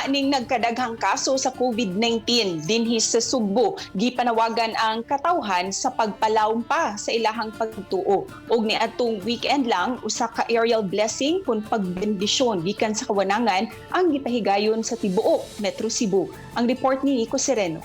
Ning nagkadaghang kaso sa COVID-19 dinhi sa Sugbo, gipanawagan ang katawhan sa pagpalawom pa sa ilahang pagtuo. Ug niadtong weekend lang, usa ka aerial blessing kun pagbendisyon gikan sa kawanangan ang gipahigayon sa tibuok Metro Cebu. Ang report ni Nico Sereno.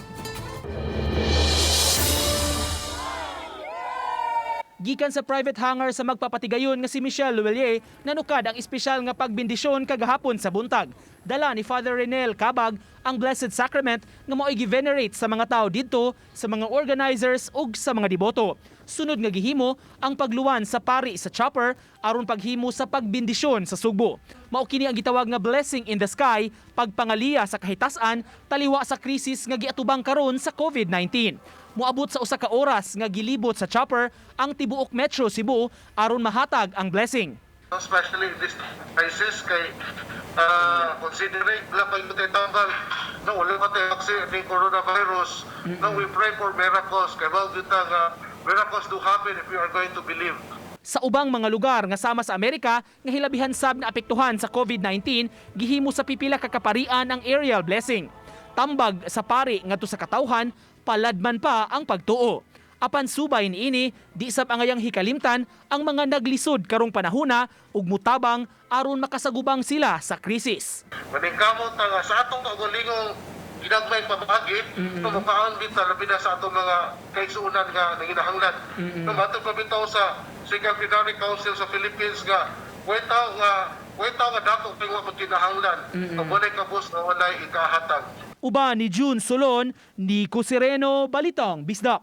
Gikan sa private hangar sa magpapatigayon nga si Michelle Luelier, nanukad ang espesyal nga pagbendisyon kagahapon sa buntag. Dala ni Father Renel Kabag ang Blessed Sacrament nga mao'y gi-venerate sa mga tao didto, sa mga organizers ug sa mga deboto. Sunod nga gihimo ang pagluwan sa pari sa chopper aron paghimo sa pagbendisyon sa Sugbo. Mao kini ang gitawag nga blessing in the sky, pagpangaliya sa kahitasan taliwa sa krisis nga giatubang karon sa COVID-19. Moabot sa usa ka oras nga gilibot sa chopper ang tibuok Metro Cebu aron mahatag ang blessing. Especially in this crisis kay considering wala pa yung tambal, no, wala pa tayo vaccine ni coronavirus, no, we pray for miracles kay well gyud ta nga miracles do happen if we are going to believe. Sa ubang mga lugar nga sama sa Amerika nga hilabihan sab na apektuhan sa COVID-19, gihimo sa pipila ka kaparian ang aerial blessing. Tambag sa pari ngadto sa katawhan, paladman pa ang pagtuo. Apan subay niini, di sab angayang hikalimtan ang mga naglisod karong panahona ug mutabang aron makasagubang sila sa krisis. Maningkamot ta nga sa atong kaugalingong ginagmay pamaagi, no, mukaon bitaw labi na sa atong mga kaigsuonan nga nanginahanglan. No, matod pa bitaw sa Second Plenary Council sa Philippines nga way tawo nga dako kay wa magkinahanglan, mm -hmm. Kabus nga walay ikahatag. Uban ni June Solon, Nico Sereno, Balitang Bisdak.